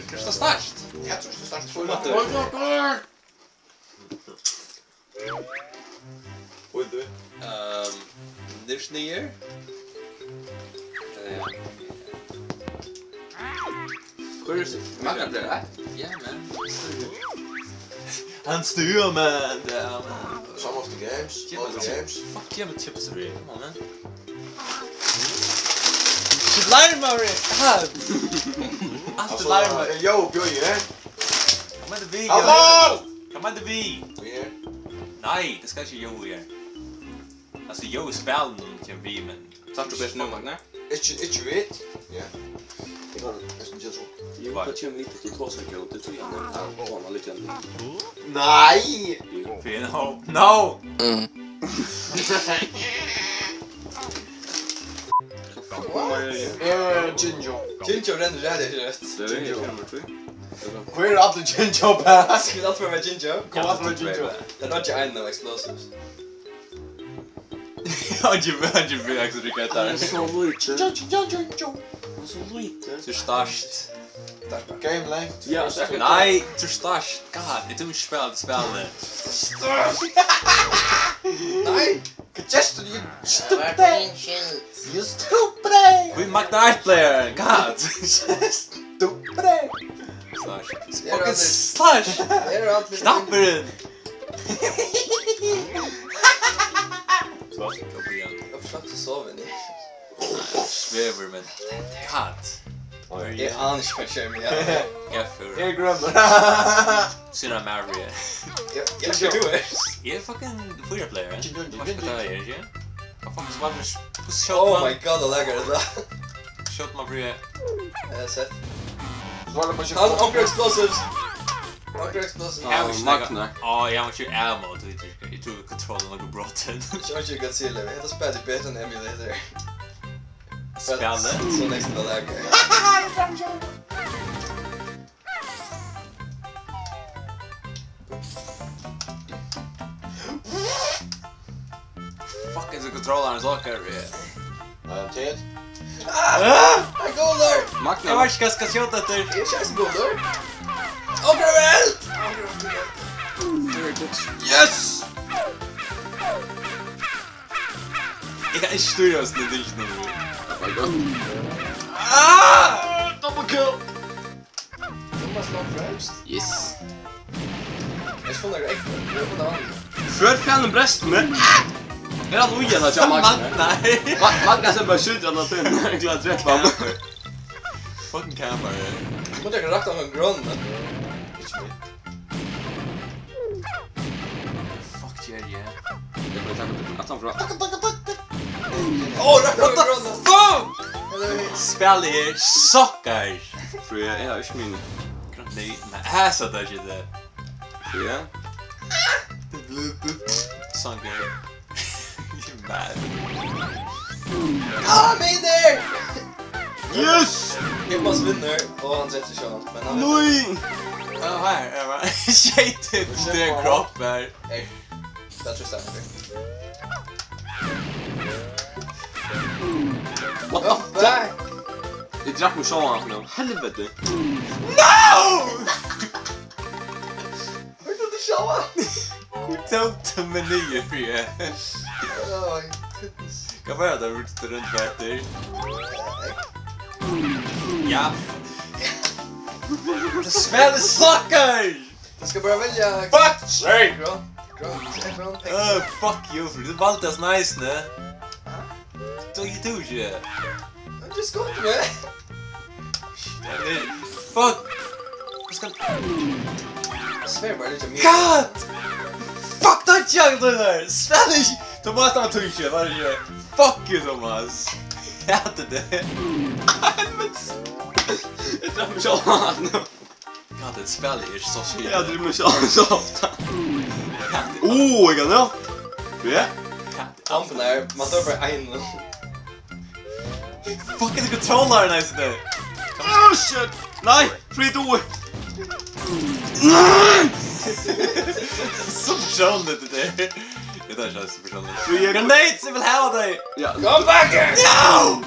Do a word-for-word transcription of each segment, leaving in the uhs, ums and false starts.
Trýst á start. Ja, trýst á start. Oj, oj, oj. Oj, du. Ehm, Nýr sniður. Eh, Hvør er s-, Magnar blíva eitt? Ja, men. Hann stýrir, men, ja, men. Some of the games, all the games. Fuck, yeah, men chips er real, man. Shit, larmar, ha! Alt er larmar. Eh, yo, Bjørn, ja? Kom, er tað við? Halló! Kom, er tað við? Við her. Nei, tað skal ikki Jói her. Altso, Jói spælir nú, kemur við, men. Sært tú best nú, Magni? Ikki, ikki vit. Ja. Eg kann næstan gera so. Jú, hvat kemur við, at tú tosar ikki, og tað trúgvi eg, hann er, hann er litt annar. Nei! Jú. Fyri no, no! Mm. Hvat fuck var tað? Eh, Jinjo. Jinjo rennur ræðuliga skjótt. Tað er Jinjo. Hvar eru allir Jinjo bara? Skulu allir vera Jinjo? Kom, allir vera Jinjo. Tað er nokk ein av explosives. Hann kemur, hann kemur, Axel Rikard. Hann er so lítil. Jinjo, Jinjo, Jinjo. Hann er so lítil. Tú ert størst. Game length. Ja, so Nei, tú ert størst. God, eg tími ikki spæla, spæla. Nei! Hvat gert tú, you stupid? You stupid! Hví Magnar eitt player? God! Stupid! Slash. Fucking slash! Knappurin! Slash, kom íðan. Eg havi slappið at sova inni. Svevur, men God. Eg ani ikki hvat eg eri. Gaffur. Eg er grønur. Sýna mær, Brie. Ja, ja, tú ert. Eg eri fucking fýra player, eh? Tú veitst hvat tað er, ikki? Hvat fuck, so var tað, hvussu skjót man? Oh my God, tað laggar tað. Skjót man, Brie. Eg havi sæð. So var tað bara skjótt. Hann, onkur explosives. Onkur explosives. Ja, Magnar. Á, eg havi ikki ammo, tú veit ikki. Eg trúði kontrollen var brotin. Ikki, ikki Godzilla, men hetta spælir betri enn emulator. Spælir? So next to the lag. Fuck, hesi kontrollararnir so curvy. Nei, hann tet. Ah! Hann er góður! Magnar. Eg veit ikki hvat eg skal skjóta eftir. Eg eri ikki eins góður. Onkur hevur eld! Yes! Eg kann ikki stýra hesum Nintendo. Oh my God. Ah! Double kill! Thomas lá fremst. Yes. Eg skal læra ekko. Eg veit hvat hann. Før fanin brestur meg. Er hann ui ella hjá Magni? Magni. Ma-, Magni sem bara skjýtur hann á tinn. Eg klárar at drepa hann. Fucking camera. Tú mátti ikki rakt hann á grønna. Ikki meg. Fuck, Jerry, ja. Eg bara taka tað aftan frá. Takk, takk, takk, takk. Ó, rakt hann á grønna. Fuck! Spælið her suckar. Frí, eg havi ikki mín. Nei, nei, hesa tað ikki tað. Ja. Sangur. Mad. Ah, mínir! Yes! Thomas vinnur, og hann dretur seg sjálvan, men hann Nei! Ja, her, her var skjeyt til kropp her. Hey, tað trýst eg. What the fuck? Eg drakk meg sjálvan aftur nú. Helvete! No! Hørtu tú sjálvan? Hví tók tú meg niður fyri? Oh my goodness. Hvat var tað, Roots to Run Factor? Ja. Tað spælið suckar! Tú skal bara velja Fuck! Grønt. Grønt. Grønt. Uh, fuck you, for tú valdi at nice, ne? Tú, tú ikki. Men tú skot meg. Fuck! Hvat skal Sver bara liggja mér. God! Fuck, tað er ikki hann, tað er. Spæl ikki! Thomas, tað var tú ikki, var ikki. Fuck you, Thomas. Eg hati teg. Helvitis. Eg drap meg sjálvan. God, tað spælið er so skit. Eg drap meg sjálvan so ofta. Ó, eg kann, ja. Ja. Ampen er, man tar bara ein. Fucking kontrollar nice tað. Oh shit! Nei! Free do it! Nei! So personligt tað har. Eg tað er so personligt. Free Grenades, eg vil hava teg! Ja. Come back here! No!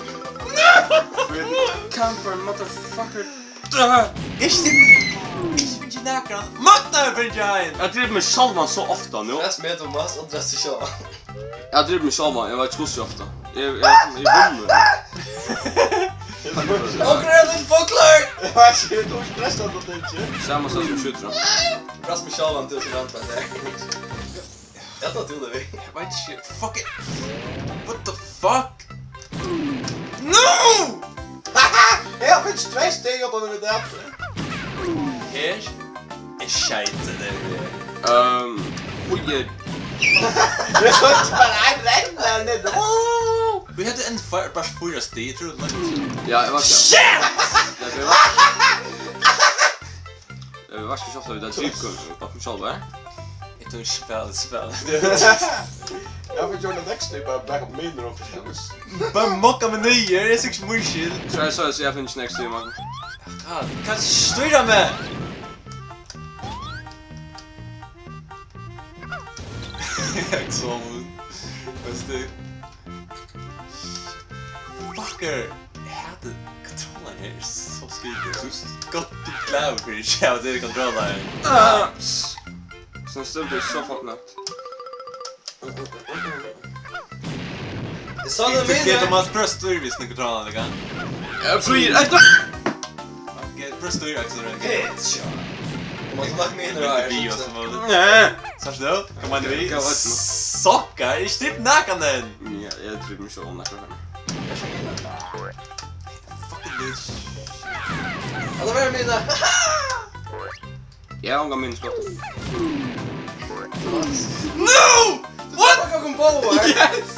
Camper, motherfucker. Ikki, ikki fingið nakran. Magnaður fingið ein. Eg drepi meg sjálvan so ofta nú. Ræst meg, Thomas, og ræst teg sjálvan. Eg drepi meg sjálvan, eg veit ikki hvussu ofta. Eg, eg, eg vunnu. Onkur er ein lítil fuglur. Eg veit ikki, tú ert stressað, tú tenkir. Sama sak sum skjútur hann. Ræst meg sjálvan, tú ert so vant við tað. Ella tú, Levi. Eg veit ikki. Fuck it. What the fuck? No! Eg havi fingið tvey stig uttan við tað. Her er skeitið, Levi. Ehm, ui, eg Eg følti bara ein renn har niðri. Vit høvdu enn fýra, bara fýra stig, eg trúði, tað var Ja, eg var Shit! Ja, tað var Eg veit ikki, hvussu ofta vit hava dripið okkum sjálv, eh? Eg tók spæl, spæl. Eg havi gjørt tað next day, bara blaka minir og okkurt. Bara mokka meg niður, eg sigi ikki mín skyld. Sorry, sorry, so eg finn ikki next day, man. Hvat? Hvat stýra meg? Examen. Veistu? Fucker! Eg hati kontrollarnar her, er so skrítin. Tú ert gott glaður fyri ikki at hava tær kontrollarnar. Ah! So stórt er so fucking langt. Eg sá tað. Tú minni. Getur man prøvt stýrvísina kontrollarnar líka? Ja, frí. Ei, stop! Ok, prøv stýr, Axel. Headshot. Tú mást lagt meg inn í Við og so var det. Nei. Sært tú? Hvat meinar tú? Hvat var tað? Sokkar, ikki drepa nakran enn. Ja, eg drepi meg sjálv nakran ferð. Fucking bitch. Ja, tað var mín. Eg havi ongan miniskott. No! What? Fuck, kom på, hva? Yes!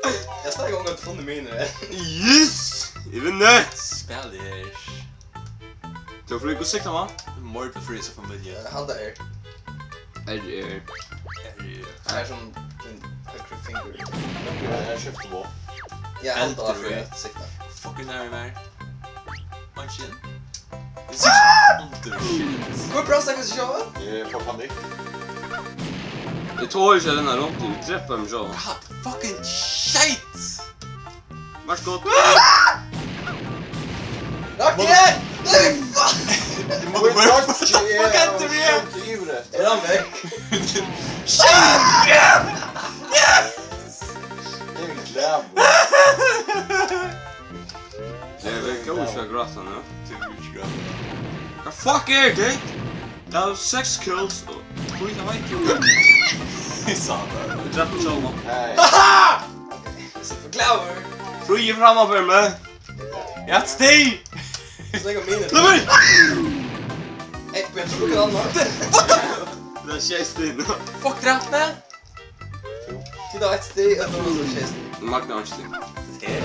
Eg havi stadig ongan funni mini. Yes! Eg vinni! Spæl her. Tú fríkur sikta, man? Mord for free, so familie. Eh, han der. R R. R R. Her som den høgre finger. Ja, skift på. Ja, han der. Heldur free, sikta. Fucking nærmare. Mann skin. Eg sigi ikki undir shit. Hví brast tað ikki sjálvan? Eg fái panikk. Eg tori ikki at renna runt, eg drepi meg sjálvan. God fucking shit! Vær so god. Rakk teg! Nei, fuck! Eg má Oj, bara takk, fuck, fuck, eg er hendir meg? Skjóti yvir eftir. Er hann vekk? Shit! Yes! Eg er glaður. Eg vil ikki gráta nú. Tú vil ikki gráta. Hvat fuck er tað? Tað er seks kills og hví tað veit tú. Eg sá tað. Eg drepti sjálvan. Hey. Haha! Ok, so forklára. Fríði framman fyri meg. Ja, stay! Snakka mine. Lad meg! Hey, men jeg tror ikke han var. What the? Det er sjei stig nú. Fuck, drepte meg. Tit hava eitt stig, og nú er tað sjey stig. Magna eitt stig. Her?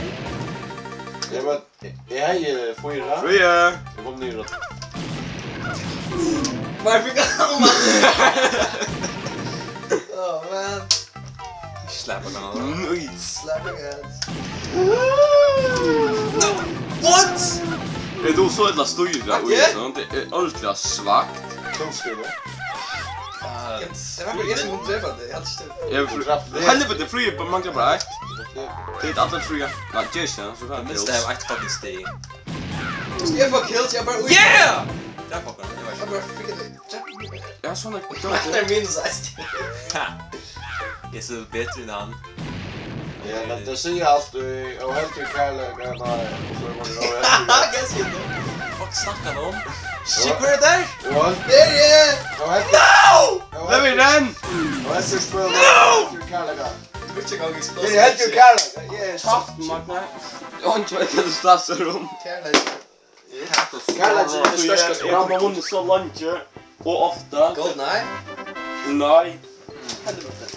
Eg var, eg hevði fýra. Fríði! Eg kom niður á Mær fekk hann, mann. Oh, man. Slap á hann. Nice. Slap á hann. No! What? Er tú so illa stýra? Hvat er? Oj, sånn, tað er ordiliga svakt. Tómstýri. Ah, tað var bara eg sum kundi drepa teg, eg helt ikki til. Eg er frí. Helviti, frí, bara manglar bara eitt. Tit allir fríar. Nei, ger ikki tað, so fara. Eg misti av eitt fucking stig. Skal eg fáa kills? Eg bara, ui. Yeah! Drep okkum, eg veit. Eg bara fikk tað. Drep meg. Ja, sånn er det. Tað er minus eitt stig. Ha. Eg eri so betri enn hann. Ja, men tey siga altíð, "Óheldur kærleiki, nei, og so er man óheldur." Hvat snakkar hann um? Shit, hvar er tað? Óheldur. Her er eg! Óheldur. No! Óheldur. Lat meg renn! Óheldur spæla. No! Óheldur kærleika. Tú vilt ikki ganga í Her er heldur kærleika. Yes. Kjaftin, Magni. Eg veit ikki, hvat tú snakkar um. Kærleiki. Kærleiki er tað størsta. Eg havi vunnið so leingi og ofta. Goldeneye? Nei. Helviti.